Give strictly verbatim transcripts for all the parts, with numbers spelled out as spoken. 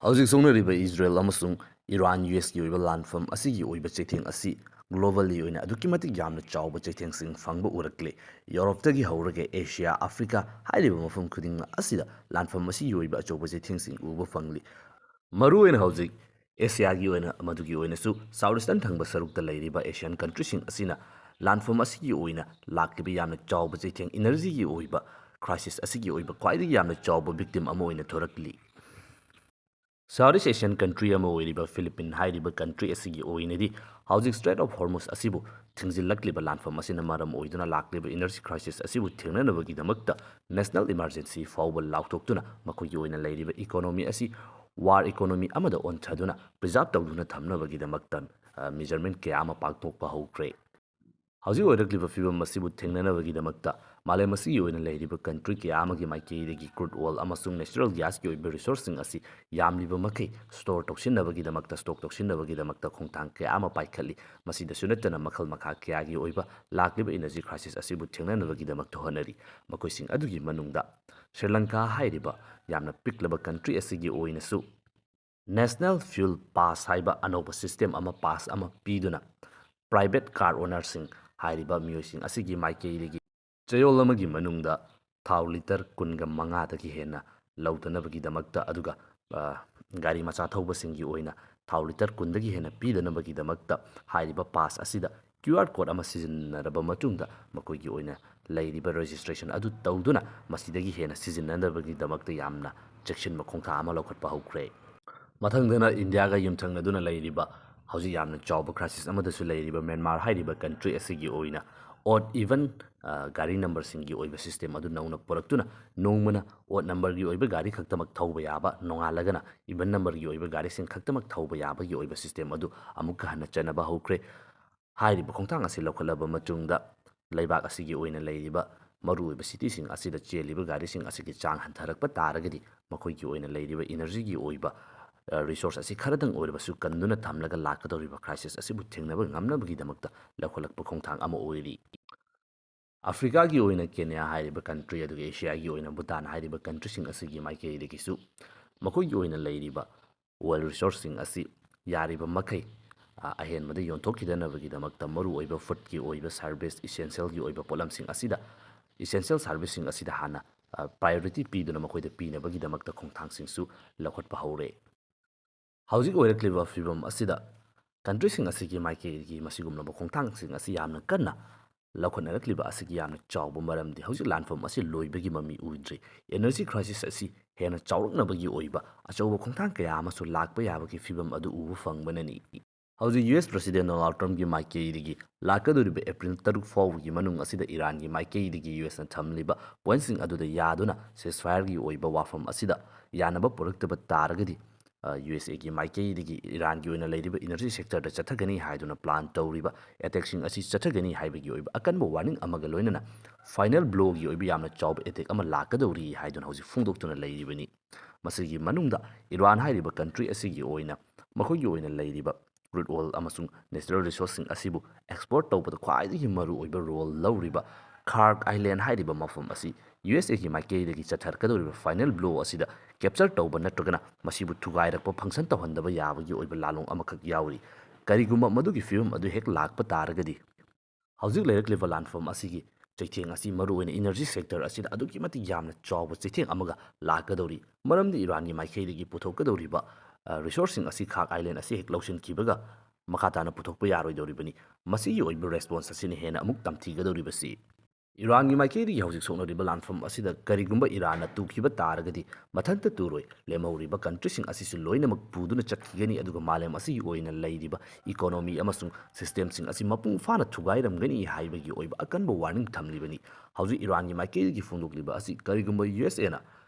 ꯍꯧꯖꯤꯛ ꯁꯣꯛꯅꯔꯤꯕ ꯏꯖꯔꯦꯜ ꯑꯃꯁꯨꯡ Iran U ꯑꯦꯁꯀꯤ ꯑꯣꯏꯕ ꯂꯥꯟꯐꯝ ꯑꯁꯤꯒꯤ ꯑꯣꯏꯕ ꯆꯩꯊꯦꯡ ꯑꯁꯤ globally ꯑꯣꯏꯅ ꯑꯗꯨꯛꯀꯤ ꯃꯇꯤꯛ ꯌꯥꯝꯅ ꯆꯥꯎꯕ ꯆꯩꯊꯦꯡꯁꯤꯡ ꯐꯪꯕ ꯎꯔꯛꯂꯦ꯫ ꯌꯨꯔꯣꯞꯇꯒꯤ ꯍꯧꯔꯒ ꯑꯦꯁꯤꯌꯥ, ꯑꯐ꯭ꯔꯤꯀꯥ ꯍꯥꯏꯔꯤꯕ ꯃꯐꯝ ꯈꯨꯗꯤꯡꯃꯛ ꯑꯁꯤꯗ ꯂꯥꯟꯐꯝ ꯑꯁꯤꯒꯤ ꯑꯣꯏꯕ ꯑꯆꯧꯕ ꯆꯩꯊꯦꯡꯁꯤꯡ ꯎꯕ ꯐꯪꯂꯤ꯫ ꯃꯔꯨꯑꯣꯏꯅ ꯍꯧꯖꯤꯛ ꯑꯦꯁꯤꯌꯥꯒꯤ ꯑꯣꯏꯅ, ꯃꯗꯨꯒꯤ ꯑꯣꯏꯅꯁꯨ South Eastern ꯊꯪꯕ ꯁꯔꯨꯛꯇ ꯂꯩꯔꯤꯕ ꯑꯦꯁꯤꯌꯥꯟ ꯀꯟꯇ꯭ꯔꯤꯁꯤꯡ ꯑꯁꯤꯅ ꯂꯥꯟꯐꯝ ꯑꯁꯤꯒꯤ ꯑꯣꯏꯅ ꯂꯥꯛꯂꯤꯕ ꯌꯥꯝꯅ ꯆꯥꯎꯕ ꯆꯩꯊꯦꯡ, ꯏꯅꯔꯖꯤꯒꯤ ꯑꯣꯏꯕ ꯀ꯭ꯔꯥꯏꯁꯤꯁ ꯑꯁꯤꯒꯤ ꯑꯣꯏꯕ ꯈ꯭ꯋꯥꯏꯗꯒꯤ ꯌꯥꯝꯅ ꯆꯥꯎꯕ ꯚꯤꯛꯇꯤꯝ ꯑꯃ ꯑꯣꯏꯅ ꯊꯣꯔꯛꯂꯤ꯫ South East Asian country ꯑꯃ ꯑꯣꯏꯔꯤꯕ ꯐꯤꯂꯤꯄꯤꯟ ꯍꯥꯏꯔꯤꯕ ꯀꯟꯇ꯭ꯔꯤ ꯑꯁꯤꯒꯤ ꯑꯣꯏꯅꯗꯤ ꯍꯧꯖꯤꯛ Strait of Hormuz ꯑꯁꯤꯕꯨ ꯊꯤꯡꯖꯤꯜꯂꯛꯂꯤꯕ ꯂꯥꯟꯐꯝ ꯑꯁꯤꯅ ꯃꯔꯝ ꯑꯣꯏꯗꯨꯅ ꯂꯥꯛꯂꯤꯕ ꯏꯅꯔꯖꯤ ꯀ꯭ꯔꯥꯏꯁꯤꯁ ꯑꯁꯤꯕꯨ ꯊꯦꯡꯅꯅꯕꯒꯤꯗꯃꯛꯇ ꯅꯦꯁꯅꯦꯜ ꯏꯃꯥꯔꯖꯦꯟꯁꯤ ꯐꯥꯎꯕ ꯂꯥꯎꯊꯣꯛꯇꯨꯅ ꯃꯈꯣꯏꯒꯤ ꯑꯣꯏꯅ ꯂꯩꯔꯤꯕ ꯏꯀꯣꯅꯣꯃꯤ ꯑꯁꯤ ꯋꯥꯔ ꯏꯀꯣꯅꯣꯃꯤ ꯑꯃꯗ ꯑꯣꯟꯊꯗꯨꯅ ꯄ꯭ꯔꯤꯖꯥꯔꯚ ꯇꯧꯗꯨꯅ ꯊꯝꯅꯕꯒꯤꯗꯃꯛꯇ, ꯑ, ꯃꯦꯖꯔꯃꯦꯟ ꯀꯌꯥ ꯑꯃ ꯄꯥꯡꯊꯣꯛꯄ ꯍꯧꯈ꯭ꯔꯦ꯫ ꯍꯧꯖꯤꯛ ꯑꯣꯏꯔꯛꯂꯤꯕ ꯐꯤꯕꯝ ꯑꯁꯤꯕꯨ ꯊꯦꯡꯅꯅꯕꯒꯤꯗꯃꯛꯇ ꯃꯥꯂꯦꯝ ꯑꯁꯤꯒꯤ ꯑꯣꯏꯅ ꯂꯩꯔꯤꯕ ꯀꯟꯇ꯭ꯔꯤ ꯀꯌꯥ ꯑꯃꯒꯤ ꯃꯥꯏꯀꯩꯗꯒꯤ ꯀ꯭ꯔꯨꯗ ꯑꯣꯏꯜ ꯑꯃꯁꯨꯡ ꯅꯦꯆꯔꯦꯜ ꯒ꯭ꯌꯥꯁꯀꯤ ꯑꯣꯏꯕ ꯔꯤꯁꯣꯔꯁꯁꯤꯡ ꯑꯁꯤ ꯌꯥꯝꯂꯤꯕ ꯃꯈꯩ ꯁ꯭ꯇꯣꯔ ꯇꯧꯁꯤꯟꯅꯕꯒꯤꯗꯃꯛꯇ, ꯁ꯭ꯇꯣꯛ ꯇꯧꯁꯤꯟꯅꯕꯒꯤꯗꯃꯛꯇ ꯈꯣꯡꯊꯥꯡ ꯀꯌꯥ ꯑꯃ ꯄꯥꯏꯈꯠꯂꯤ꯫ ꯃꯁꯤꯗꯁꯨ ꯅꯠꯇꯅ ꯃꯈꯜ ꯃꯈꯥ ꯀꯌꯥꯒꯤ ꯑꯣꯏꯕ ꯂꯥꯛꯂꯤꯕ ꯏꯅꯔꯖꯤ ꯀ꯭ꯔꯥꯏꯁꯤꯁ ꯑꯁꯤꯕꯨ ꯊꯦꯡꯅꯅꯕꯒꯤꯗꯃꯛꯇ ꯍꯣꯠꯅꯔꯤ꯫ ꯃꯈꯣꯏꯁꯤꯡ ꯑꯗꯨꯒꯤ ꯃꯅꯨꯡꯗ ꯁ꯭ꯔꯤ ꯂꯪꯀꯥ ꯍꯥꯏꯔꯤꯕ ꯌꯥꯝꯅ ꯄꯤꯛꯂꯕ ꯀꯟꯇ꯭ꯔꯤ ꯑꯁꯤꯒꯤ ꯑꯣꯏꯅꯁꯨ ꯅꯦꯁꯅꯦꯜ ꯐ꯭ꯌꯨꯜ ꯄꯥꯁ ꯍꯥꯏꯕ ꯑꯅꯧꯕ ꯁꯤꯁꯇꯦꯝ ꯑꯃ ꯄꯥꯁ ꯑꯃ ꯄꯤꯗꯨꯅ ꯄ꯭ꯔꯥꯏꯚꯦꯠ ꯀꯥꯔ ꯑꯣꯅꯔꯁꯤꯡ ꯍꯥꯏꯔꯤꯕ ꯃꯤꯑꯣꯏꯁꯤꯡ ꯑꯁꯤꯒꯤ ꯃꯥꯏꯀꯩꯗꯒꯤ ꯆꯌꯣꯜ ꯑꯃꯒꯤ ꯃꯅꯨꯡꯗ ꯊꯥꯎ ꯂꯤꯇꯔ ꯀꯨꯟꯒ ꯃꯉꯥꯗꯒꯤ ꯍꯦꯟꯅ ꯂꯧꯗꯅꯕꯒꯤꯗꯃꯛꯇ, ꯑꯗꯨꯒ, ꯑ, ꯒꯥꯔꯤ ꯃꯆꯥ ꯊꯧꯕꯁꯤꯡꯒꯤ ꯑꯣꯏꯅ ꯊꯥꯎ ꯂꯤꯇꯔ ꯀꯨꯟꯗꯒꯤ ꯍꯦꯟꯅ ꯄꯤꯗꯅꯕꯒꯤꯗꯃꯛꯇ ꯍꯥꯏꯔꯤꯕ ꯄꯥꯁ ꯑꯁꯤꯗ ꯀ꯭ꯌꯨ ꯑꯥꯔ ꯀꯣꯗ ꯑꯃ ꯁꯤꯖꯤꯟꯅꯔꯕ ꯃꯇꯨꯡꯗ ꯃꯈꯣꯏꯒꯤ ꯑꯣꯏꯅ ꯂꯩꯔꯤꯕ ꯔꯦꯖꯤꯁꯇ꯭ꯔꯦꯁꯟ ꯑꯗꯨ ꯇꯧꯗꯨꯅ ꯃꯁꯤꯗꯒꯤ ꯍꯦꯟꯅ ꯁꯤꯖꯤꯟꯅꯗꯕꯒꯤꯗꯃꯛꯇ ꯌꯥꯝꯅ ꯆꯦꯛꯁꯤꯟꯕ ꯈꯣꯡꯊꯥꯡ ꯑꯃ ꯂꯧꯈꯠꯄ ꯍꯧꯈ꯭ꯔꯦ꯫ ꯃꯊꯪꯗꯅ ꯏꯟꯗꯤꯌꯥꯒ ꯌꯨꯝꯊꯪꯅꯗꯨꯅ ꯂꯩꯔꯤꯕ ꯍꯧꯖꯤꯛ ꯌꯥꯝꯅ ꯆꯥꯎꯕ ꯀ꯭ꯔꯥꯏꯁꯤꯁ ꯑꯃꯗꯁꯨ ꯂꯩꯔꯤꯕ ꯃ꯭ꯌꯥꯟꯃꯥꯔ ꯍꯥꯏꯔꯤꯕ ꯀꯟꯇ꯭ꯔꯤ ꯑꯁꯤꯒꯤ ꯑꯣꯏꯅ ꯑꯣꯗ ꯏꯚꯟ, ꯑ, ꯒꯥꯔꯤ ꯅꯝꯕꯔꯁꯤꯡꯒꯤ ꯑꯣꯏꯕ ꯁꯤꯁꯇꯦꯝ ꯑꯗꯨ ꯅꯧꯅ ꯄꯨꯔꯛꯇꯨꯅ ꯅꯣꯡꯃꯅ ꯑꯣꯗ ꯅꯝꯕꯔꯒꯤ ꯑꯣꯏꯕ ꯒꯥꯔꯤ ꯈꯛꯇꯃꯛ ꯊꯧꯕ ꯌꯥꯕ, ꯅꯣꯡꯉꯥꯜꯂꯒꯅ ꯏꯚꯟ ꯅꯝꯕꯔꯒꯤ ꯑꯣꯏꯕ ꯒꯥꯔꯤꯁꯤꯡ ꯈꯛꯇꯃꯛ ꯊꯧꯕ ꯌꯥꯕꯒꯤ ꯑꯣꯏꯕ ꯁꯤꯁꯇꯦꯝ ꯑꯗꯨ ꯑꯃꯨꯛꯀ ꯍꯟꯅ ꯆꯠꯅꯕ ꯍꯧꯈ꯭ꯔꯦ꯫ ꯍꯥꯏꯔꯤꯕ ꯈꯣꯡꯊꯥꯡ ꯑꯁꯤ ꯂꯧꯈꯠꯂꯕ ꯃꯇꯨꯡꯗ ꯂꯩꯕꯥꯛ ꯑꯁꯤꯒꯤ ꯑꯣꯏꯅ ꯂꯩꯔꯤꯕ ꯃꯔꯨꯑꯣꯏꯕ ꯁꯤꯇꯤꯁꯤꯡ ꯑꯁꯤꯗ ꯆꯦꯜꯂꯤꯕ ꯒꯥꯔꯤꯁꯤꯡ ꯑꯁꯤꯒꯤ ꯆꯥꯡ ꯍꯟꯊꯔꯛꯄ ꯇꯥꯔꯒꯗꯤ ꯃꯈꯣꯏꯒꯤ ꯑꯣꯏꯅ ꯂꯩꯔꯤꯕ ꯏꯅꯔꯖꯤꯒꯤ ꯑꯣꯏꯕ, ꯑ, ꯔꯤꯁꯣꯔꯁ ꯑꯁꯤ ꯈꯔꯗꯪ ꯑꯣꯏꯔꯕꯁꯨ ꯀꯟꯗꯨꯅ ꯊꯝꯂꯒ ꯂꯥꯛꯀꯗꯧꯔꯤꯕ ꯀ꯭ꯔꯥꯏꯁꯤꯁ ꯑꯁꯤꯕꯨ ꯊꯦꯡꯅꯕ ꯉꯝꯅꯕꯒꯤꯗꯃꯛꯇ ꯂꯧꯈꯠꯂꯛꯄ ꯈꯣꯡꯊꯥꯡ ꯑꯃ ꯑꯣꯏꯔꯤ꯫ ꯑꯐ꯭ꯔꯤꯀꯥꯒꯤ ꯑꯣꯏꯅ ꯀꯦꯅꯤꯌꯥ ꯍꯥꯏꯔꯤꯕ ꯀꯟꯇ꯭ꯔꯤ, ꯑꯗꯨꯒ ꯑꯦꯁꯤꯌꯥꯒꯤ ꯑꯣꯏꯅ ꯚꯨꯇꯥꯟ ꯍꯥꯏꯔꯤꯕ ꯀꯟꯇ꯭ꯔꯤꯁꯤꯡ ꯑꯁꯤꯒꯤ ꯃꯥꯏꯀꯩꯗꯒꯤꯁꯨ ꯃꯈꯣꯏꯒꯤ ꯑꯣꯏꯅ ꯂꯩꯔꯤꯕ oil resourceꯁꯤꯡ ꯑꯁꯤ ꯌꯥꯔꯤꯕ ꯃꯈꯩ, ꯑ, ꯑꯍꯦꯟꯕꯗ ꯌꯣꯟꯊꯣꯛꯈꯤꯗꯅꯕꯒꯤꯗꯃꯛꯇ ꯃꯔꯨꯑꯣꯏꯕ foodꯀꯤ ꯑꯣꯏꯕ service essentialꯒꯤ ꯑꯣꯏꯕ ꯄꯣꯠꯂꯝꯁꯤꯡ ꯑꯁꯤꯗ, essential serviceꯁꯤꯡ ꯑꯁꯤꯗ ꯍꯥꯟꯅ, ꯑ, priority ꯄꯤꯗꯨꯅ ꯃꯈꯣꯏꯗ ꯄꯤꯅꯕꯒꯤꯗꯃꯛꯇ ꯈꯣꯡꯊꯥꯡꯁꯤꯡꯁꯨ ꯂꯧꯈꯠꯄ ꯍꯧꯔꯦ꯫ ꯍꯧꯖꯤꯛ ꯑꯣꯏꯔꯛꯂꯤꯕ ꯐꯤꯕꯝ ꯑꯁꯤꯗ countryꯁꯤꯡ ꯑꯁꯤꯒꯤ ꯃꯥꯏꯀꯩꯗꯒꯤ ꯃꯁꯤꯒꯨꯝꯂꯕ ꯈꯣꯡꯊꯥꯡꯁꯤꯡ ꯑꯁꯤ ꯌꯥꯝꯅ ꯀꯟꯅ ꯂꯧꯈꯠꯅꯔꯛꯂꯤꯕ ꯑꯁꯤꯒꯤ ꯌꯥꯝꯅ ꯆꯥꯎꯕ ꯃꯔꯝꯗꯤ ꯍꯧꯖꯤꯛ ꯂꯥꯟꯐꯝ ꯑꯁꯤ ꯂꯣꯏꯕꯒꯤ ꯃꯃꯤ ꯎꯗ꯭ꯔꯤ꯫ Energy crisis ꯑꯁꯤ ꯍꯦꯟꯅ ꯆꯥꯎꯔꯛꯅꯕꯒꯤ ꯑꯣꯏꯕ ꯑꯆꯧꯕ ꯈꯣꯡꯊꯥꯡ ꯀꯌꯥ ꯑꯃꯁꯨ ꯂꯥꯛꯄ ꯌꯥꯕꯒꯤ ꯐꯤꯕꯝ ꯑꯗꯨ ꯎꯕ ꯐꯪꯕꯅꯅꯤ꯫ ꯍꯧꯖꯤꯛ ꯌꯨ ꯑꯦꯁ President Donald Trumpꯀꯤ ꯃꯥꯏꯀꯩꯗꯒꯤ ꯂꯥꯛꯀꯗꯧꯔꯤꯕ April ꯇꯔꯨꯛ ꯐꯥꯎꯕꯒꯤ ꯃꯅꯨꯡ ꯑꯁꯤꯗ ꯏꯔꯥꯟꯒꯤ ꯃꯥꯏꯀꯩꯗꯒꯤ ꯌꯨ ꯑꯦꯁꯅ ꯊꯝꯂꯤꯕ pointꯁꯤꯡ ꯑꯗꯨꯗ ꯌꯥꯗꯨꯅ ceasefireꯒꯤ ꯑꯣꯏꯕ ꯋꯥꯐꯝ ꯑꯁꯤꯗ ꯌꯥꯅꯕ ꯄꯨꯔꯛꯇꯕ ꯇꯥꯔꯒꯗꯤ, ꯑ, ꯌꯨ ꯑꯦꯁ ꯑꯦꯒꯤ ꯃꯥꯏꯀꯩꯗꯒꯤ ꯏꯔꯥꯟꯒꯤ ꯑꯣꯏꯅ ꯂꯩꯔꯤꯕ energy sectorꯗ ꯆꯠꯊꯒꯅꯤ ꯍꯥꯏꯗꯨꯅ plan ꯇꯧꯔꯤꯕ attackꯁꯤꯡ ꯑꯁꯤ ꯆꯠꯊꯒꯅꯤ ꯍꯥꯏꯕꯒꯤ ꯑꯣꯏꯕ ꯑꯀꯟꯕ warning ꯑꯃꯒ ꯂꯣꯏꯅꯅ final blowꯒꯤ ꯑꯣꯏꯕ ꯌꯥꯝꯅ ꯆꯥꯎꯕ attack ꯑꯃ ꯂꯥꯛꯀꯗꯧꯔꯤ ꯍꯥꯏꯗꯨꯅ ꯍꯧꯖꯤꯛ ꯐꯣꯡꯗꯣꯛꯇꯨꯅ ꯂꯩꯔꯤꯕꯅꯤ꯫ ꯃꯁꯤꯒꯤ ꯃꯅꯨꯡꯗ ꯏꯔꯥꯟ ꯍꯥꯏꯔꯤꯕ country ꯑꯁꯤꯒꯤ ꯑꯣꯏꯅ ꯃꯈꯣꯏꯒꯤ ꯑꯣꯏꯅ ꯂꯩꯔꯤꯕ crude oil ꯑꯃꯁꯨꯡ natural resourceꯁꯤꯡ ꯑꯁꯤꯕꯨ export ꯇꯧꯕꯗ ꯈ꯭ꯋꯥꯏꯗꯒꯤ ꯃꯔꯨꯑꯣꯏꯕ role ꯂꯧꯔꯤꯕ Khark Island ꯍꯥꯏꯔꯤꯕ ꯃꯐꯝ ꯑꯁꯤ ꯌꯨ ꯑꯦꯁ ꯑꯦꯒꯤ ꯃꯥꯏꯀꯩꯗꯒꯤ ꯆꯠꯊꯔꯛꯀꯗꯧꯔꯤꯕ final blow ꯑꯁꯤꯗ capture ꯇꯧꯕ ꯅꯠꯇ꯭ꯔꯒꯅ ꯃꯁꯤꯕꯨ ꯊꯨꯒꯥꯏꯔꯛꯄ function ꯇꯧꯍꯟꯗꯕ ꯌꯥꯕꯒꯤ ꯑꯣꯏꯕ ꯂꯥꯂꯣꯡ ꯑꯃꯈꯛ ꯌꯥꯎꯔꯤ꯫ ꯀꯔꯤꯒꯨꯝꯕ ꯃꯗꯨꯒꯤ ꯐꯤꯕꯝ ꯑꯗꯨ ꯍꯦꯛ ꯂꯥꯛꯄ ꯇꯥꯔꯒꯗꯤ, ꯍꯧꯖꯤꯛ ꯂꯩꯔꯛꯂꯤꯕ ꯂꯥꯟꯐꯝ ꯑꯁꯤꯒꯤ ꯆꯩꯊꯦꯡ ꯑꯁꯤ ꯃꯔꯨꯑꯣꯏꯅ energy sector ꯑꯁꯤꯗ ꯑꯗꯨꯛꯀꯤ ꯃꯇꯤꯛ ꯌꯥꯝꯅ ꯆꯥꯎꯕ ꯆꯩꯊꯦꯡ ꯑꯃꯒ ꯂꯥꯛꯀꯗꯧꯔꯤ꯫ ꯃꯔꯝꯗꯤ ꯏꯔꯥꯟꯒꯤ ꯃꯥꯏꯀꯩꯗꯒꯤ ꯄꯨꯊꯣꯛꯀꯗꯧꯔꯤꯕ, ꯑ, resourceꯁꯤꯡ ꯑꯁꯤ Khark Island ꯑꯁꯤ ꯍꯦꯛ ꯂꯧꯁꯤꯟꯈꯤꯕꯒ ꯃꯈꯥ ꯇꯥꯅ ꯄꯨꯊꯣꯛꯄ ꯌꯥꯔꯣꯏꯗꯧꯔꯤꯕꯅꯤ꯫ ꯃꯁꯤꯒꯤ ꯑꯣꯏꯕ response ꯑꯁꯤꯅ ꯍꯦꯟꯅ ꯑꯃꯨꯛ ꯇꯝꯊꯤꯒꯗꯧꯔꯤꯕꯁꯤ꯫ ꯏꯔꯥꯟꯒꯤ ꯃꯥꯏꯀꯩꯗꯒꯤ ꯍꯧꯖꯤꯛ ꯁꯣꯛꯅꯔꯤꯕ ꯂꯥꯟꯐꯝ ꯑꯁꯤꯗ ꯀꯔꯤꯒꯨꯝꯕ ꯏꯔꯥꯟꯅ ꯇꯨꯈꯤꯕ ꯇꯥꯔꯒꯗꯤ, ꯃꯊꯟꯇ ꯇꯨꯔꯣꯏ, ꯂꯦꯝꯍꯧꯔꯤꯕ countryꯁꯤꯡ ꯑꯁꯤꯁꯨ ꯂꯣꯏꯅꯃꯛ ꯄꯨꯗꯨꯅ ꯆꯠꯈꯤꯒꯅꯤ, ꯑꯗꯨꯒ ꯃꯥꯂꯦꯝ ꯑꯁꯤꯒꯤ ꯑꯣꯏꯅ ꯂꯩꯔꯤꯕ economy ꯑꯃꯁꯨꯡ systemꯁꯤꯡ ꯑꯁꯤ ꯃꯄꯨꯡ ꯐꯥꯅ ꯊꯨꯒꯥꯏꯔꯝꯒꯅꯤ ꯍꯥꯏꯕꯒꯤ ꯑꯣꯏꯕ ꯑꯀꯟꯕ warning ꯊꯝꯂꯤꯕꯅꯤ꯫ ꯍꯧꯖꯤꯛ ꯏꯔꯥꯟꯒꯤ ꯃꯥꯏꯀꯩꯗꯒꯤ ꯐꯣꯡꯗꯣꯛꯂꯤꯕ ꯑꯁꯤ ꯀꯔꯤꯒꯨꯝꯕ ꯌꯨ ꯑꯦꯁ ꯑꯦꯅ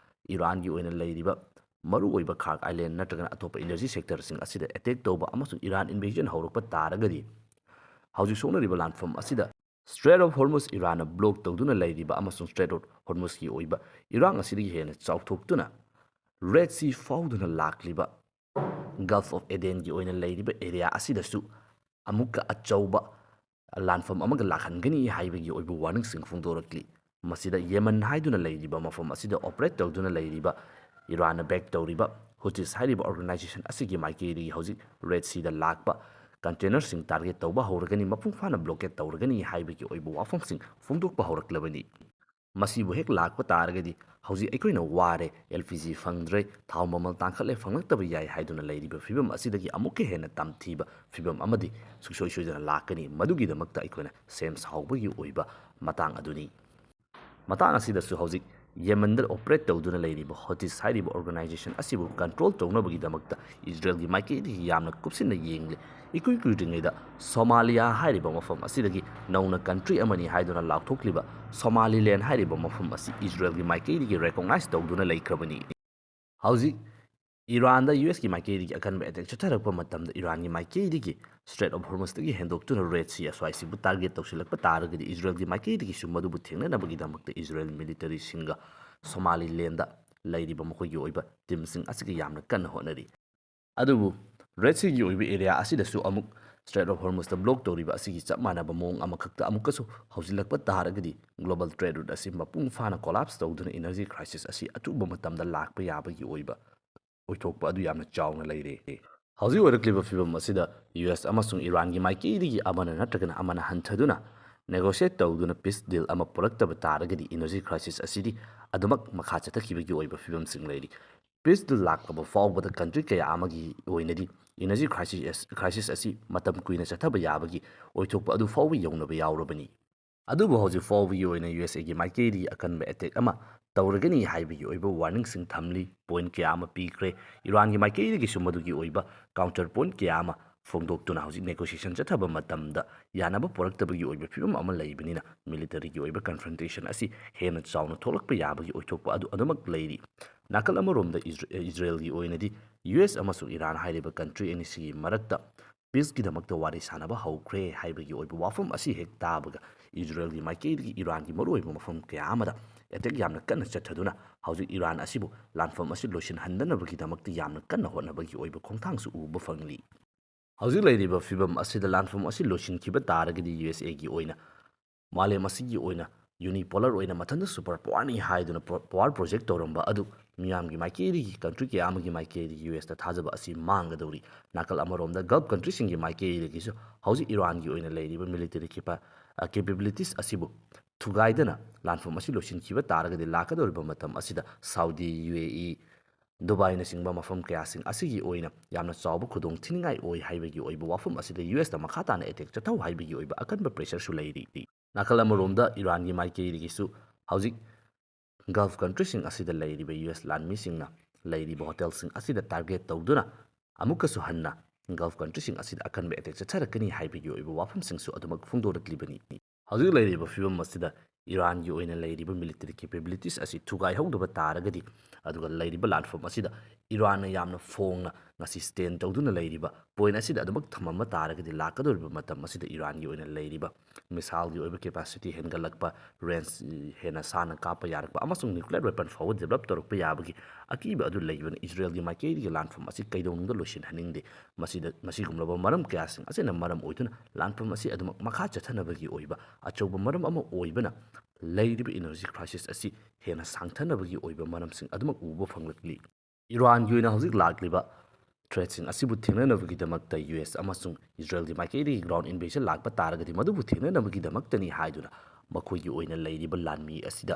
ꯏꯔꯥꯟꯒꯤ ꯑꯣꯏꯅ ꯂꯩꯔꯤꯕ ꯃꯔꯨꯑꯣꯏꯕ Khark Island ꯅꯠꯇ꯭ꯔꯒꯅ ꯑꯇꯣꯞꯄ energy sectorꯁꯤꯡ ꯑꯁꯤꯗ attack ꯇꯧꯕ ꯑꯃꯁꯨꯡ ꯏꯔꯥꯟ invasion ꯍꯧꯔꯛꯄ ꯇꯥꯔꯒꯗꯤ, ꯍꯧꯖꯤꯛ ꯁꯣꯛꯅꯔꯤꯕ ꯂꯥꯟꯐꯝ ꯑꯁꯤꯗ Strait of Hormuz ꯏꯔꯥꯟꯅ block ꯇꯧꯗꯨꯅ ꯂꯩꯔꯤꯕ ꯑꯃꯁꯨꯡ Strait of Hormuzꯀꯤ ꯑꯣꯏꯕ ꯏꯔꯥꯡ ꯑꯁꯤꯗꯒꯤ ꯍꯦꯟꯅ ꯆꯥꯎꯊꯣꯛꯇꯨꯅ Red Sea ꯐꯥꯎꯗꯨꯅ ꯂꯥꯛꯂꯤꯕ Gulf of Adenꯒꯤ ꯑꯣꯏꯅ ꯂꯩꯔꯤꯕ area ꯑꯁꯤꯗꯁꯨ ꯑꯃꯨꯛꯀ ꯑꯆꯧꯕ ꯂꯥꯟꯐꯝ ꯑꯃꯒ ꯂꯥꯛꯍꯟꯒꯅꯤ ꯍꯥꯏꯕꯒꯤ ꯑꯣꯏꯕ warningꯁꯤꯡ ꯐꯣꯡꯗꯣꯔꯛꯂꯤ꯫ ꯃꯁꯤꯗ Yemen ꯍꯥꯏꯗꯨꯅ ꯂꯩꯔꯤꯕ ꯃꯐꯝ ꯑꯁꯤꯗ operate ꯇꯧꯗꯨꯅ ꯂꯩꯔꯤꯕ ꯏꯔꯥꯟꯅ ꯕꯦꯛ ꯇꯧꯔꯤꯕ ꯍꯨꯇꯤꯁ ꯍꯥꯏꯔꯤꯕ ꯑꯣꯔꯒꯅꯥꯏꯖꯦꯁꯟ ꯑꯁꯤꯒꯤ ꯃꯥꯏꯀꯩꯗꯒꯤ ꯍꯧꯖꯤꯛ ꯔꯦꯗ ꯁꯤꯗ ꯂꯥꯛꯄ ꯀꯟꯇꯦꯅꯔꯁꯤꯡ ꯇꯥꯔꯒꯦꯠ ꯇꯧꯕ ꯍꯧꯔꯒꯅꯤ, ꯃꯄꯨꯡ ꯐꯥꯅ ꯕ꯭ꯂꯣꯀꯦꯠ ꯇꯧꯔꯒꯅꯤ ꯍꯥꯏꯕꯒꯤ ꯑꯣꯏꯕ ꯋꯥꯐꯝꯁꯤꯡ ꯐꯣꯡꯗꯣꯛꯄ ꯍꯧꯔꯛꯂꯕꯅꯤ꯫ ꯃꯁꯤꯕꯨ ꯍꯦꯛ ꯂꯥꯛꯄ ꯇꯥꯔꯒꯗꯤ ꯍꯧꯖꯤꯛ ꯑꯩꯈꯣꯏꯅ ꯋꯥꯔꯦ, ꯑꯦꯜ ꯄꯤ ꯖꯤ ꯐꯪꯗ꯭ꯔꯦ, ꯊꯥꯎ ꯃꯃꯜ ꯇꯥꯡꯈꯠꯂꯦ, ꯐꯪꯂꯛꯇꯕ ꯌꯥꯏ ꯍꯥꯏꯗꯨꯅ ꯂꯩꯔꯤꯕ ꯐꯤꯕꯝ ꯑꯁꯤꯗꯒꯤ ꯑꯃꯨꯛꯀ ꯍꯦꯟꯅ ꯇꯝꯊꯤꯕ ꯐꯤꯕꯝ ꯑꯃꯗꯤ ꯁꯨꯡꯁꯣꯏ ꯁꯣꯏꯗꯅ ꯂꯥꯛꯀꯅꯤ꯫ ꯃꯗꯨꯒꯤꯗꯃꯛꯇ ꯑꯩꯈꯣꯏꯅ ꯁꯦꯝ ꯁꯥꯍꯧꯕꯒꯤ ꯑꯣꯏꯕ ꯃꯇꯥꯡ ꯑꯗꯨꯅꯤ꯫ ꯃꯇꯥꯡ ꯑꯁꯤꯗꯁꯨ ꯍꯧꯖꯤꯛ ꯌꯦꯃꯟꯗ ꯑꯣꯄꯔꯦꯠ ꯇꯧꯗꯨꯅ ꯂꯩꯔꯤꯕ ꯍꯣꯇꯤꯁ ꯍꯥꯏꯔꯤꯕ ꯑꯣꯔꯒꯅꯥꯏꯖꯦꯁꯟ ꯑꯁꯤꯕꯨ ꯀꯟꯇ꯭ꯔꯣꯜ ꯇꯧꯅꯕꯒꯤꯗꯃꯛꯇ ꯏꯖꯔꯦꯜꯒꯤ ꯃꯥꯏꯀꯩꯗꯒꯤ ꯌꯥꯝꯅ ꯀꯨꯞꯁꯤꯟꯅ ꯌꯦꯡꯂꯤ꯫ ꯏꯀꯨꯏ ꯀꯨꯏꯗ꯭ꯔꯤꯉꯩꯗ ꯁꯣꯃꯥꯂꯤꯌꯥ ꯍꯥꯏꯔꯤꯕ ꯃꯐꯝ ꯑꯁꯤꯗꯒꯤ ꯅꯧꯅ ꯀꯟꯇ꯭ꯔꯤ ꯑꯃꯅꯤ ꯍꯥꯏꯗꯨꯅ ꯂꯥꯎꯊꯣꯛꯂꯤꯕ ꯁꯣꯃꯥꯂꯤꯂꯦꯟ ꯍꯥꯏꯔꯤꯕ ꯃꯐꯝ ꯑꯁꯤ ꯏꯖꯔꯦꯜꯒꯤ ꯃꯥꯏꯀꯩꯗꯒꯤ ꯔꯦꯀꯣꯛꯅꯥꯏꯖ ꯇꯧꯗꯨꯅ ꯂꯩꯈ꯭ꯔꯕꯅꯤ꯫ ꯍꯧꯖꯤꯛ ꯏꯔꯥꯟꯗ ꯌꯨ ꯑꯦꯁꯀꯤ ꯃꯥꯏꯀꯩꯗꯒꯤ ꯑꯀꯟꯕ ꯑꯦꯇꯦꯛ ꯆꯠꯊꯔꯛꯄ ꯃꯇꯝꯗ ꯏꯔꯥꯟꯒꯤ ꯃꯥꯏꯀꯩꯗꯒꯤ ꯁ꯭ꯇ꯭ꯔꯦꯠ ꯑꯣꯐ ꯍꯣꯔꯃꯨꯁꯇꯒꯤ ꯍꯦꯟꯗꯣꯛꯇꯨꯅ ꯔꯦꯗ ꯁꯤ ꯑꯁ꯭ꯋꯥꯏꯁꯤꯕꯨ ꯇꯥꯔꯒꯦꯠ ꯇꯧꯁꯤꯜꯂꯛꯄ ꯇꯥꯔꯒꯗꯤ ꯏꯖꯔꯦꯜꯒꯤ ꯃꯥꯏꯀꯩꯗꯒꯤꯁꯨ ꯃꯗꯨꯕꯨ ꯊꯦꯡꯅꯅꯕꯒꯤꯗꯃꯛꯇ ꯏꯖꯔꯦꯜ ꯃꯤꯂꯤꯇꯔꯤꯁꯤꯡꯒ ꯁꯣꯃꯥꯂꯤꯂꯦꯟꯗ ꯂꯩꯔꯤꯕ ꯃꯈꯣꯏꯒꯤ ꯑꯣꯏꯕ ꯇꯤꯝꯁꯤꯡ ꯑꯁꯤꯒ ꯌꯥꯝꯅ ꯀꯟꯅ ꯍꯣꯠꯅꯔꯤ꯫ ꯑꯗꯨꯕꯨ ꯔꯦꯗ ꯁꯤꯒꯤ ꯑꯣꯏꯕ ꯑꯦꯔꯤꯌꯥ ꯑꯁꯤꯗꯁꯨ ꯑꯃꯨꯛ ꯁ꯭ꯇ꯭ꯔꯦꯠ ꯑꯣꯐ ꯍꯣꯔꯃꯨꯁꯇ ꯕ꯭ꯂꯣꯛ ꯇꯧꯔꯤꯕ ꯑꯁꯤꯒꯤ ꯆꯞ ꯃꯥꯟꯅꯕ ꯃꯑꯣꯡ ꯑꯃꯈꯛꯇ ꯑꯃꯨꯛꯀꯁꯨ ꯍꯧꯖꯤꯜꯂꯛꯄ ꯇꯥꯔꯒꯗꯤ ꯒ꯭ꯂꯣꯕꯜ ꯇ꯭ꯔꯦꯗ ꯔꯨꯠ ꯑꯁꯤ ꯃꯄꯨꯡ ꯐꯥꯅ ꯀꯣꯂꯥꯞꯁ ꯇꯧꯗꯨꯅ ꯏꯅꯔꯖꯤ ꯀ꯭ꯔꯥꯏꯁꯤꯁ ꯑꯁꯤ ꯑꯊꯨꯕ ꯃꯇꯝꯗ ꯂꯥꯛꯄ ꯌꯥꯕꯒꯤ ꯑꯣꯏꯕ ꯑꯣꯏꯊꯣꯛꯄ ꯑꯗꯨ ꯌꯥꯝꯅ ꯆꯥꯎꯅ ꯂꯩꯔꯦ꯫ ꯍꯧꯖꯤꯛ ꯑꯣꯏꯔꯛꯂꯤꯕ ꯐꯤꯕꯝ ꯑꯁꯤꯗ ꯌꯨ ꯑꯦꯁ ꯑꯃꯁꯨꯡ ꯏꯔꯥꯟꯒꯤ ꯃꯥꯏꯀꯩꯗꯒꯤ ꯑꯃꯅ ꯅꯠꯇ꯭ꯔꯒꯅ ꯑꯃꯅ ꯍꯟꯊꯗꯨꯅ ꯅꯦꯒꯣꯁꯤꯌꯦꯠ ꯇꯧꯗꯨꯅ ꯄꯤꯁ ꯗꯤꯜ ꯑꯃ ꯄꯨꯔꯛꯇꯕ ꯇꯥꯔꯒꯗꯤ ꯏꯅꯔꯖꯤ ꯀ꯭ꯔꯥꯏꯁꯤꯁ ꯑꯁꯤꯗꯤ ꯑꯗꯨꯃꯛ ꯃꯈꯥ ꯆꯠꯊꯈꯤꯕꯒꯤ ꯑꯣꯏꯕ ꯐꯤꯕꯝꯁꯤꯡ ꯂꯩꯔꯤ꯫ ꯄꯤꯁ ꯗꯤꯜ ꯂꯥꯛꯂꯕ ꯐꯥꯎꯕꯗ ꯀꯟꯇ꯭ꯔꯤ ꯀꯌꯥ ꯑꯃꯒꯤ ꯑꯣꯏꯅꯗꯤ ꯏꯅꯔꯖꯤ ꯀ꯭ꯔꯥꯏꯁꯤꯁ, ꯀ꯭ꯔꯥꯏꯁꯤꯁ ꯑꯁꯤ ꯃꯇꯝ ꯀꯨꯏꯅ ꯆꯠꯊꯕ ꯌꯥꯕꯒꯤ ꯑꯣꯏꯊꯣꯛꯄ ꯑꯗꯨ ꯐꯥꯎꯕ ꯌꯧꯅꯕ ꯌꯥꯎꯔꯕꯅꯤ꯫ ꯑꯗꯨꯕꯨ ꯍꯧꯖꯤꯛ ꯐꯥꯎꯕꯒꯤ ꯑꯣꯏꯅ ꯌꯨ ꯑꯦꯁ ꯑꯦꯒꯤ ꯃꯥꯏꯀꯩꯗꯒꯤ ꯑꯀꯟꯕ ꯑꯦꯇꯦꯛ ꯑꯃ ꯇꯧꯔꯒꯅꯤ ꯍꯥꯏꯕꯒꯤ ꯑꯣꯏꯕ ꯋꯥꯔꯅꯤꯡꯁꯤꯡ ꯊꯝꯂꯤ, ꯄꯣꯏꯟꯠ ꯀꯌꯥ ꯑꯃ ꯄꯤꯈ꯭ꯔꯦ꯫ ꯏꯔꯥꯟꯒꯤ ꯃꯥꯏꯀꯩꯗꯒꯤꯁꯨ ꯃꯗꯨꯒꯤ ꯑꯣꯏꯕ ꯀꯥꯎꯟꯇꯔ ꯄꯣꯏꯟꯠ ꯀꯌꯥ ꯑꯃ ꯐꯣꯡꯗꯣꯛꯇꯨꯅ ꯍꯧꯖꯤꯛ ꯅꯦꯒꯣꯁꯤꯌꯦꯁꯟ ꯆꯠꯊꯕ ꯃꯇꯝꯗ ꯌꯥꯅꯕ ꯄꯨꯔꯛꯇꯕꯒꯤ ꯑꯣꯏꯕ ꯐꯤꯕꯝ ꯑꯃ ꯂꯩꯕꯅꯤꯅ ꯃꯤꯂꯤꯇꯔꯤꯒꯤ ꯑꯣꯏꯕ ꯀꯟꯐ꯭ꯔꯟꯇꯦꯁꯟ ꯑꯁꯤ ꯍꯦꯟꯅ ꯆꯥꯎꯅ ꯊꯣꯛꯂꯛꯄ ꯌꯥꯕꯒꯤ ꯑꯣꯏꯊꯣꯛꯄ ꯑꯗꯨ ꯑꯗꯨꯃꯛ ꯂꯩꯔꯤ꯫ ꯅꯥꯀꯜ ꯑꯃꯔꯣꯝꯗ ꯏꯖꯔ-, ꯏꯖꯔꯦꯜꯒꯤ ꯑꯣꯏꯅꯗꯤ ꯌꯨ ꯑꯦꯁ ꯑꯃꯁꯨꯡ ꯏꯔꯥꯟ ꯍꯥꯏꯔꯤꯕ ꯀꯟꯇ꯭ꯔꯤ ꯑꯅꯤꯁꯤꯒꯤ ꯃꯔꯛꯇ ꯄꯤꯁꯀꯤꯗꯃꯛꯇ ꯋꯥꯔꯤ ꯁꯥꯟꯅꯕ ꯍꯧꯈ꯭ꯔꯦ ꯍꯥꯏꯕꯒꯤ ꯑꯣꯏꯕ ꯋꯥꯐꯝ ꯑꯁꯤ ꯍꯦꯛ ꯇꯥꯕꯒ ꯏꯖꯔꯦꯜꯒꯤ ꯃꯥꯏꯀꯩꯗꯒꯤ ꯏꯔꯥꯟꯒꯤ ꯃꯔꯨꯑꯣꯏꯕ ꯃꯐꯝ ꯀꯌꯥ ꯑꯃꯗ ꯑꯦꯇꯦꯛ ꯌꯥꯝꯅ ꯀꯟꯅ ꯆꯠꯊꯗꯨꯅ ꯍꯧꯖꯤꯛ ꯏꯔꯥꯟ ꯑꯁꯤꯕꯨ ꯂꯥꯟꯐꯝ ꯑꯁꯤ ꯂꯣꯏꯁꯤꯟꯍꯟꯗꯅꯕꯒꯤꯗꯃꯛꯇ ꯌꯥꯝꯅ ꯀꯟꯅ ꯍꯣꯠꯅꯕꯒꯤ ꯑꯣꯏꯕ ꯈꯣꯡꯊꯥꯡꯁꯨ ꯎꯕ ꯐꯪꯂꯤ꯫ ꯍꯧꯖꯤꯛ ꯂꯩꯔꯤꯕ ꯐꯤꯕꯝ ꯑꯁꯤꯗ ꯂꯥꯟꯐꯝ ꯑꯁꯤ ꯂꯣꯏꯁꯤꯟꯈꯤꯕ ꯇꯥꯔꯒꯗꯤ ꯌꯨ ꯑꯦꯁ ꯑꯦꯒꯤ ꯑꯣꯏꯅ ꯃꯥꯂꯦꯝ ꯑꯁꯤꯒꯤ ꯑꯣꯏꯅ ꯌꯨꯅꯤꯄꯣꯂꯔ ꯑꯣꯏꯅ ꯃꯊꯟꯇ ꯁꯨꯄꯔ ꯄꯥꯋꯔꯅꯤ ꯍꯥꯏꯗꯨꯅ ꯄ꯭ꯔꯣ-, ꯄꯥꯋꯔ ꯄ꯭ꯔꯣꯖꯦꯛ ꯇꯧꯔꯝꯕ ꯑꯗꯨ ꯃꯤꯌꯥꯝꯒꯤ ꯃꯥꯏꯀꯩꯗꯒꯤ, ꯀꯟꯇ꯭ꯔꯤ ꯀꯌꯥ ꯑꯃꯒꯤ ꯃꯥꯏꯀꯩꯗꯒꯤ ꯌꯨ ꯑꯦꯁꯇ ꯊꯥꯖꯕ ꯑꯁꯤ ꯃꯥꯡꯒꯗꯧꯔꯤ꯫ ꯅꯥꯀꯜ ꯑꯃꯔꯣꯝꯗ ꯒꯜꯐ ꯀꯟꯇ꯭ꯔꯤꯁꯤꯡꯒꯤ ꯃꯥꯏꯀꯩꯗꯒꯤꯁꯨ ꯍꯧꯖꯤꯛ ꯏꯔꯥꯟꯒꯤ ꯑꯣꯏꯅ ꯂꯩꯔꯤꯕ ꯃꯤꯂꯤꯇꯔꯤ ꯀꯦꯄꯥ-, ꯑ, ꯀꯦꯄꯦꯕꯤꯂꯤꯇꯤꯁ ꯑꯁꯤꯕꯨ ꯊꯨꯒꯥꯏꯗꯅ ꯂꯥꯟꯐꯝ ꯑꯁꯤ ꯂꯣꯏꯁꯤꯟꯈꯤꯕ ꯇꯥꯔꯒꯗꯤ ꯂꯥꯛꯀꯗꯧꯔꯤꯕ ꯃꯇꯝ ꯑꯁꯤꯗ ꯁꯥꯎꯗꯤ, ꯌꯨ ꯑꯦ ꯏ, ꯗꯨꯕꯥꯏꯅꯆꯤꯡꯕ ꯃꯐꯝ ꯀꯌꯥꯁꯤꯡ ꯑꯁꯤꯒꯤ ꯑꯣꯏꯅ ꯌꯥꯝꯅ ꯆꯥꯎꯕ ꯈꯨꯗꯣꯡ ꯊꯤꯅꯤꯡꯉꯥꯏ ꯑꯣꯏ ꯍꯥꯏꯕꯒꯤ ꯑꯣꯏꯕ ꯋꯥꯐꯝ ꯑꯁꯤꯗ ꯌꯨ ꯑꯦꯁꯇ ꯃꯈꯥ ꯇꯥꯅ ꯑꯦꯇꯦꯛ ꯆꯠꯊꯧ ꯍꯥꯏꯕꯒꯤ ꯑꯣꯏꯕ ꯑꯀꯟꯕ ꯄ꯭ꯔꯦꯁꯔꯁꯨ ꯂꯩꯔꯤ꯫ ꯅꯥꯀꯜ ꯑꯃꯔꯣꯝꯗ ꯏꯔꯥꯟꯒꯤ ꯃꯥꯏꯀꯩꯗꯒꯤꯁꯨ ꯍꯧꯖꯤꯛ ꯒꯜꯐ ꯀꯟꯇ꯭ꯔꯤꯁꯤꯡ ꯑꯁꯤꯗ ꯂꯩꯔꯤꯕ ꯌꯨ ꯑꯦꯁ ꯂꯥꯟꯃꯤꯁꯤꯡꯅ ꯂꯩꯔꯤꯕ ꯍꯣꯇꯦꯜꯁꯤꯡ ꯑꯁꯤꯗ ꯇꯥꯔꯒꯦꯠ ꯇꯧꯗꯨꯅ ꯑꯃꯨꯛꯀꯁꯨ ꯍꯟꯅ ꯒꯜꯐ ꯀꯟꯇ꯭ꯔꯤꯁꯤꯡ ꯑꯁꯤꯗ ꯑꯀꯟꯕ ꯑꯦꯇꯦꯛ ꯆꯠꯊꯔꯛꯀꯅꯤ ꯍꯥꯏꯕꯒꯤ ꯑꯣꯏꯕ ꯋꯥꯐꯝꯁꯤꯡꯁꯨ ꯑꯗꯨꯃꯛ ꯐꯣꯡꯗꯣꯔꯛꯂꯤꯕꯅꯤ꯫ ꯍꯧꯖꯤꯛ ꯂꯩꯔꯤꯕ ꯐꯤꯕꯝ ꯑꯁꯤꯗ ꯏꯔꯥꯟꯒꯤ ꯑꯣꯏꯅ ꯂꯩꯔꯤꯕ ꯃꯤꯂꯤꯇꯔꯤ ꯀꯦꯄꯦꯕꯤꯂꯤꯇꯤꯁ ꯑꯁꯤ ꯊꯨꯒꯥꯏꯍꯧꯗꯕ ꯇꯥꯔꯒꯗꯤ, ꯑꯗꯨꯒ ꯂꯩꯔꯤꯕ ꯂꯥꯟꯐꯝ ꯑꯁꯤꯗ ꯏꯔꯥꯟꯅ ꯌꯥꯝꯅ ꯐꯣꯡꯅ ꯉꯁꯤ ꯁ꯭ꯇꯦꯟ ꯇꯧꯗꯨꯅ ꯂꯩꯔꯤꯕ ꯄꯣꯏꯟ ꯑꯁꯤꯗ ꯑꯗꯨꯃꯛ ꯊꯝꯃꯝꯕ ꯇꯥꯔꯒꯗꯤ, ꯂꯥꯛꯀꯗꯧꯔꯤꯕ ꯃꯇꯝ ꯑꯁꯤꯗ ꯏꯔꯥꯟꯒꯤ ꯑꯣꯏꯅ ꯂꯩꯔꯤꯕ ꯃꯤꯁꯥꯏꯜꯒꯤ ꯑꯣꯏꯕ ꯀꯦꯄꯥꯁꯤꯇꯤ ꯍꯦꯟꯒꯠꯂꯛꯄ, ꯔꯦꯟꯖ ꯍꯦꯟꯅ ꯁꯥꯡꯅ ꯀꯥꯞꯄ ꯌꯥꯔꯛꯄ ꯑꯃꯁꯨꯡ ꯅ꯭ꯌꯨꯀ꯭ꯂꯤꯌꯔ ꯋꯦꯄꯟ ꯐꯥꯎꯕ ꯗꯤꯕꯦꯂꯞ ꯇꯧꯔꯛꯄ ꯌꯥꯕꯒꯤ ꯑꯀꯤꯕ ꯑꯗꯨ ꯂꯩꯕꯅ ꯏꯖꯔꯦꯜꯒꯤ ꯃꯥꯏꯀꯩꯗꯒꯤ ꯂꯥꯟꯐꯝ ꯑꯁꯤ ꯀꯩꯗꯧꯅꯨꯡꯗ ꯂꯣꯏꯁꯤꯟꯍꯟꯅꯤꯡꯗꯦ꯫ ꯃꯁꯤꯗ, ꯃꯁꯤꯒꯨꯝꯂꯕ ꯃꯔꯝ ꯀꯌꯥꯁꯤꯡ ꯑꯁꯤꯅ ꯃꯔꯝ ꯑꯣꯏꯗꯨꯅ ꯂꯥꯟꯐꯝ ꯑꯁꯤ ꯑꯗꯨꯃꯛ ꯃꯈꯥ ꯆꯠꯊꯅꯕꯒꯤ ꯑꯣꯏꯕ ꯑꯆꯧꯕ ꯃꯔꯝ ꯑꯃ ꯑꯣꯏꯕꯅ ꯂꯩꯔꯤꯕ ꯏꯅꯔꯖꯤ ꯀ꯭ꯔꯥꯏꯁꯤꯁ ꯑꯁꯤ ꯍꯦꯟꯅ ꯁꯥꯡꯊꯅꯕꯒꯤ ꯑꯣꯏꯕ ꯃꯔꯝꯁꯤꯡ ꯑꯗꯨꯃꯛ ꯎꯕ ꯐꯪꯂꯛꯂꯤ꯫ ꯏꯔꯥꯟꯒꯤ ꯑꯣꯏꯅ ꯍꯧꯖꯤꯛ ꯂꯥꯛꯂꯤꯕ ꯊ꯭ꯔꯦꯠꯁꯤꯡ ꯑꯁꯤꯕꯨ ꯊꯦꯡꯅꯅꯕꯒꯤꯗꯃꯛꯇ ꯌꯨ ꯑꯦꯁ ꯑꯃꯁꯨꯡ ꯏꯖꯔꯦꯜꯒꯤ ꯃꯥꯏꯀꯩꯗꯒꯤ ꯒ꯭ꯔꯥꯎꯟ ꯏꯟꯚꯦꯖꯟ ꯂꯥꯛꯄ ꯇꯥꯔꯒꯗꯤ, ꯃꯗꯨꯕꯨ ꯊꯦꯡꯅꯅꯕꯒꯤꯗꯃꯛꯇꯅꯤ ꯍꯥꯏꯗꯨꯅ ꯃꯈꯣꯏꯒꯤ ꯑꯣꯏꯅ ꯂꯩꯔꯤꯕ ꯂꯥꯟꯃꯤ ꯑꯁꯤꯗ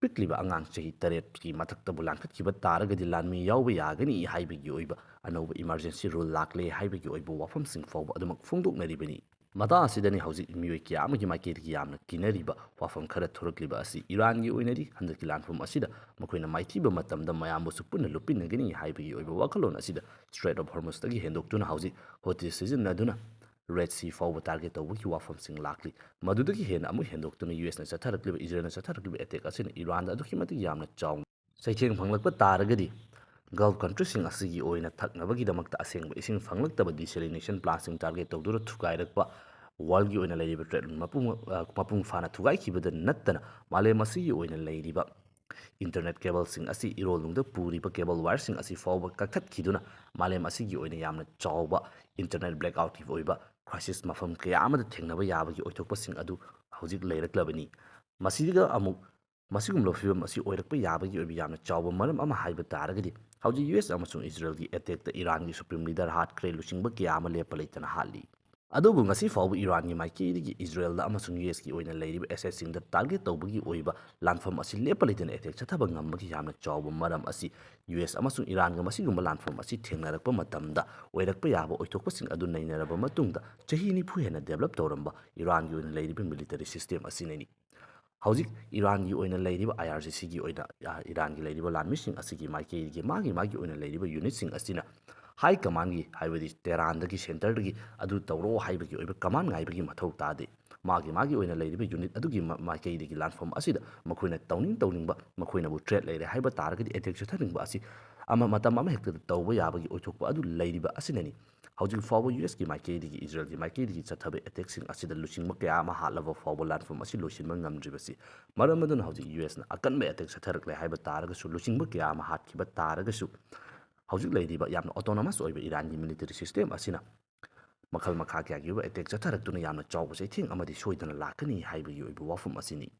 ꯄꯤꯛꯂꯤꯕ ꯑꯉꯥꯡ ꯆꯍꯤ ꯇꯔꯦꯠꯀꯤ ꯃꯊꯛꯇꯕꯨ ꯂꯥꯟꯈꯠꯈꯤꯕ ꯇꯥꯔꯒꯗꯤ ꯂꯥꯟꯃꯤ ꯌꯥꯎꯕ ꯌꯥꯒꯅꯤ ꯍꯥꯏꯕꯒꯤ ꯑꯣꯏꯕ ꯑꯅꯧꯕ ꯏꯃꯥꯔꯖꯦꯟꯁꯤ ꯔꯨꯜ ꯂꯥꯛꯂꯦ ꯍꯥꯏꯕꯒꯤ ꯑꯣꯏꯕ ꯋꯥꯐꯝꯁꯤꯡ ꯐꯥꯎꯕ ꯑꯗꯨꯃꯛ ꯐꯣꯡꯗꯣꯛꯅꯔꯤꯕꯅꯤ꯫ ꯃꯇꯥꯡ ꯑꯁꯤꯗꯅꯤ ꯍꯧꯖꯤꯛ ꯃꯤꯑꯣꯏ ꯀꯌꯥ ꯑꯃꯒꯤ ꯃꯥꯏꯀꯩꯗꯒꯤ ꯌꯥꯝꯅ ꯀꯤꯅꯔꯤꯕ ꯋꯥꯐꯝ ꯈꯔ ꯊꯣꯔꯛꯂꯤꯕ ꯑꯁꯤ꯫ ꯏꯔꯥꯟꯒꯤ ꯑꯣꯏꯅꯗꯤ ꯍꯟꯗꯛꯀꯤ ꯂꯥꯟꯐꯝ ꯑꯁꯤꯗ ꯃꯈꯣꯏꯅ ꯃꯥꯏꯊꯤꯕ ꯃꯇꯝꯗ ꯃꯌꯥꯝꯕꯨꯁꯨ ꯄꯨꯟꯅ ꯂꯨꯞꯄꯤꯟꯅꯒꯅꯤ ꯍꯥꯏꯕꯒꯤ ꯑꯣꯏꯕ ꯋꯥꯈꯜꯂꯣꯟ ꯑꯁꯤꯗ ꯁ꯭ꯇ꯭ꯔꯦꯠ ꯑꯣꯐ ꯍꯣꯔꯃꯨꯖꯇꯒꯤ ꯍꯦꯟꯗꯣꯛꯇꯨꯅ ꯍꯧꯖꯤꯛ ꯍꯣꯇꯤ ꯁꯤꯖꯤꯟꯅꯗꯨꯅ ꯔꯦꯗ ꯁꯤ ꯐꯥꯎꯕ ꯇꯥꯔꯒꯦꯠ ꯇꯧꯕꯒꯤ ꯋꯥꯐꯝꯁꯤꯡ ꯂꯥꯛꯂꯤ꯫ ꯃꯗꯨꯗꯒꯤ ꯍꯦꯟꯅ ꯑꯃꯨꯛ ꯍꯦꯟꯗꯣꯛꯇꯨꯅ ꯌꯨ ꯑꯦꯁꯅ ꯆꯠꯊꯔꯛꯂꯤꯕ, ꯏꯖꯔꯦꯜꯅ ꯆꯠꯊꯔꯛꯂꯤꯕ ꯑꯦꯇꯦꯛ ꯑꯁꯤꯅ ꯏꯔꯥꯟꯗ ꯑꯗꯨꯛꯀꯤ ꯃꯇꯤꯛ ꯌꯥꯝꯅ ꯆꯥꯎꯅ ꯆꯩꯊꯦꯡ ꯐꯪꯂꯛꯄ ꯇꯥꯔꯒꯗꯤ, ꯒꯜꯐ ꯀꯟꯇ꯭ꯔꯤꯁꯤꯡ ꯑꯁꯤꯒꯤ ꯑꯣꯏꯅ ꯊꯛꯅꯕꯒꯤꯗꯃꯛꯇ ꯑꯁꯦꯡꯕ ꯏꯁꯤꯡ ꯐꯪꯂꯛꯇꯕ ꯗꯤꯁꯦꯂꯤꯅꯦꯁꯟ ꯄ꯭ꯂꯥꯟꯁꯤꯡ ꯇꯥꯔꯒꯦꯠ ꯇꯧꯗꯨꯅ ꯊꯨꯒꯥꯏꯔꯛꯄ, ꯋꯥꯔꯜꯒꯤ ꯑꯣꯏꯅ ꯂꯩꯔꯤꯕ ꯇ꯭ꯔꯦꯗ ꯔꯨꯠ ꯃꯄꯨꯡ, ꯑ, ꯃꯄꯨꯡ ꯐꯥꯅ ꯊꯨꯒꯥꯏꯈꯤꯕꯗ ꯅꯠꯇꯅ, ꯃꯥꯂꯦꯝ ꯑꯁꯤꯒꯤ ꯑꯣꯏꯅ ꯂꯩꯔꯤꯕ ꯏꯟꯇꯔꯅꯦꯠ ꯀꯦꯕꯜꯁꯤꯡ ꯑꯁꯤ, ꯏꯔꯣꯜꯅꯨꯡꯗ ꯄꯨꯔꯤꯕ ꯀꯦꯕꯜ ꯋꯥꯌꯔꯁꯤꯡ ꯑꯁꯤ ꯐꯥꯎꯕ ꯀꯛꯊꯠꯈꯤꯗꯨꯅ, ꯃꯥꯂꯦꯝ ꯑꯁꯤꯒꯤ ꯑꯣꯏꯅ ꯌꯥꯝꯅ ꯆꯥꯎꯕ ꯏꯟꯇꯔꯅꯦꯠ ꯕ꯭ꯂꯦꯛꯑꯥꯎꯠꯀꯤ ꯑꯣꯏꯕ ꯀ꯭ꯔꯥꯏꯁꯤꯁ ꯃꯐꯝ ꯀꯌꯥ ꯑꯃꯗ ꯊꯦꯡꯅꯕ ꯌꯥꯕꯒꯤ ꯑꯣꯏꯊꯣꯛꯄꯁꯤꯡ ꯑꯗꯨ ꯍꯧꯖꯤꯛ ꯂꯩꯔꯛꯂꯕꯅꯤ꯫ ꯃꯁꯤꯒ ꯑꯃꯨꯛ ꯃꯁꯤꯒꯨꯝꯂꯕ ꯐꯤꯕꯝ ꯑꯁꯤ ꯑꯣꯏꯔꯛꯄ ꯌꯥꯕꯒꯤ ꯑꯣꯏꯕ ꯌꯥꯝꯅ ꯆꯥꯎꯕ ꯃꯔꯝ ꯑꯃ ꯍꯥꯏꯕ ꯇꯥꯔꯒꯗꯤ, ꯍꯧꯖꯤꯛ ꯌꯨ ꯑꯦꯁ ꯑꯃꯁꯨꯡ ꯏꯖꯔꯦꯜꯒꯤ ꯑꯦꯇꯦꯛꯇ ꯏꯔꯥꯟꯒꯤ ꯁꯨꯄ꯭ꯔꯤꯝ ꯂꯤꯗꯔ ꯍꯥꯠꯈ꯭ꯔꯦ, ꯂꯨꯆꯤꯡꯕ ꯀꯌꯥ ꯑꯃ ꯂꯦꯞꯄ ꯂꯩꯇꯅ ꯍꯥꯠꯂꯤ꯫ ꯑꯗꯨꯕꯨ ꯉꯁꯤ ꯐꯥꯎꯕ ꯏꯔꯥꯟꯒꯤ ꯃꯥꯏꯀꯩꯗꯒꯤ ꯏꯖꯔꯦꯜꯗ ꯑꯃꯁꯨꯡ ꯌꯨ ꯑꯦꯁꯀꯤ ꯑꯣꯏꯅ ꯂꯩꯔꯤꯕ ꯑꯦꯁꯦꯠꯁꯤꯡꯗ ꯇꯥꯔꯒꯦꯠ ꯇꯧꯕꯒꯤ ꯑꯣꯏꯕ ꯂꯥꯟꯐꯝ ꯑꯁꯤ ꯂꯦꯞꯄ ꯂꯩꯇꯅ ꯑꯦꯇꯦꯛ ꯆꯠꯊꯕ ꯉꯝꯕꯒꯤ ꯌꯥꯝꯅ ꯆꯥꯎꯕ ꯃꯔꯝ ꯑꯁꯤ ꯌꯨ ꯑꯦꯁ ꯑꯃꯁꯨꯡ ꯏꯔꯥꯟꯒ ꯃꯁꯤꯒꯨꯝꯕ ꯂꯥꯟꯐꯝ ꯑꯁꯤ ꯊꯦꯡꯅꯔꯛꯄ ꯃꯇꯝꯗ ꯑꯣꯏꯔꯛꯄ ꯌꯥꯕ ꯑꯣꯏꯊꯣꯛꯄꯁꯤꯡ ꯑꯗꯨ ꯅꯩꯅꯔꯕ ꯃꯇꯨꯡꯗ ꯆꯍꯤ ꯅꯤꯐꯨ ꯍꯦꯟꯅ ꯗꯦꯕꯂꯞ ꯇꯧꯔꯝꯕ ꯏꯔꯥꯟꯒꯤ ꯑꯣꯏꯅ ꯂꯩꯔꯤꯕ ꯃꯤꯂꯤꯇꯔꯤ ꯁꯤꯁꯇꯦꯝ ꯑꯁꯤꯅꯅꯤ꯫ ꯍꯧꯖꯤꯛ ꯏꯔꯥꯟꯒꯤ ꯑꯣꯏꯅ ꯂꯩꯔꯤꯕ ꯑꯥꯏ ꯑꯥꯔ ꯖꯤ ꯁꯤꯒꯤ ꯑꯣꯏꯅ, ꯑ, ꯏꯔꯥꯟꯒꯤ ꯂꯩꯔꯤꯕ ꯂꯥꯟꯃꯤꯁꯤꯡ ꯑꯁꯤꯒꯤ ꯃꯥꯏꯀꯩꯗꯒꯤ ꯃꯥꯒꯤ ꯃꯥꯒꯤ ꯑꯣꯏꯅ ꯂꯩꯔꯤꯕ ꯌꯨꯅꯤꯠꯁꯤꯡ ꯑꯁꯤꯅ ꯍꯥꯏ ꯀꯃꯥꯟꯒꯤ, ꯍꯥꯏꯕꯗꯤ ꯇꯦꯍꯔꯥꯟꯗꯒꯤ ꯁꯦꯟꯇꯔꯗꯒꯤ ꯑꯗꯨ ꯇꯧꯔꯛꯑꯣ ꯍꯥꯏꯕꯒꯤ ꯑꯣꯏꯕ ꯀꯃꯥꯟ ꯉꯥꯏꯕꯒꯤ ꯃꯊꯧ ꯇꯥꯗꯦ꯫ ꯃꯥꯒꯤ ꯃꯥꯒꯤ ꯑꯣꯏꯅ ꯂꯩꯔꯤꯕ ꯌꯨꯅꯤꯠ ꯑꯗꯨꯒꯤ ꯃ-, ꯃꯥꯏꯀꯩꯗꯒꯤ ꯂꯥꯟꯐꯝ ꯑꯁꯤꯗ ꯃꯈꯣꯏꯅ ꯇꯧꯅꯤꯡ ꯇꯧꯅꯤꯡꯕ, ꯃꯈꯣꯏꯅꯕꯨ ꯊ꯭ꯔꯦꯠ ꯂꯩꯔꯦ ꯍꯥꯏꯕ ꯇꯥꯔꯒꯗꯤ ꯑꯦꯇꯦꯛ ꯆꯠꯊꯅꯤꯡꯕ ꯑꯁꯤ ꯑꯃ, ꯃꯇꯝ ꯑꯃ ꯍꯦꯛꯇꯗ ꯇꯧꯕ ꯌꯥꯕꯒꯤ ꯑꯣꯏꯊꯣꯛꯄ ꯑꯗꯨ ꯂꯩꯔꯤꯕ ꯑꯁꯤꯅꯅꯤ꯫ ꯍꯧꯖꯤꯛ ꯐꯥꯎꯕ ꯌꯨ ꯑꯦꯁꯀꯤ ꯃꯥꯏꯀꯩꯗꯒꯤ ꯏꯖꯔꯦꯜꯒꯤ ꯃꯥꯏꯀꯩꯗꯒꯤ ꯆꯠꯊꯕ ꯑꯦꯇꯦꯛꯁꯤꯡ ꯑꯁꯤꯗ ꯂꯨꯆꯤꯡꯕ ꯀꯌꯥ ꯑꯃ ꯍꯥꯠꯂꯕ ꯐꯥꯎꯕ ꯂꯥꯟꯐꯝ ꯑꯁꯤ ꯂꯣꯏꯁꯤꯟꯕ ꯉꯝꯗ꯭ꯔꯤꯕꯁꯤ ꯃꯔꯝ ꯑꯗꯨꯅ ꯍꯧꯖꯤꯛ ꯌꯨ ꯑꯦꯁꯅ ꯑꯀꯟꯕ ꯑꯦꯇꯦꯛ ꯆꯠꯊꯔꯛꯂꯦ ꯍꯥꯏꯕ ꯇꯥꯔꯒꯁꯨ, ꯂꯨꯆꯤꯡꯕ ꯀꯌꯥ ꯑꯃ ꯍꯥꯠꯈꯤꯕ ꯇꯥꯔꯒꯁꯨ, ꯍꯧꯖꯤꯛ ꯂꯩꯔꯤꯕ ꯌꯥꯝꯅ ꯑꯣꯇꯣꯅꯣꯃꯁ ꯑꯣꯏꯕ ꯏꯔꯥꯟꯒꯤ ꯃꯤꯂꯤꯇꯔꯤ ꯁꯤꯁꯇꯦꯝ ꯑꯁꯤꯅ ꯃꯈꯜ ꯃꯈꯥ ꯀꯌꯥꯒꯤ ꯑꯣꯏꯕ ꯑꯦꯇꯦꯛ ꯆꯠꯊꯔꯛꯇꯨꯅ ꯌꯥꯝꯅ ꯆꯥꯎꯕ ꯆꯩꯊꯦꯡ ꯑꯃꯗꯤ ꯁꯣꯏꯗꯅ ꯂꯥꯛꯀꯅꯤ ꯍꯥꯏꯕꯒꯤ ꯑꯣꯏꯕ ꯋꯥꯐꯝ ꯑꯁꯤꯅꯤ꯫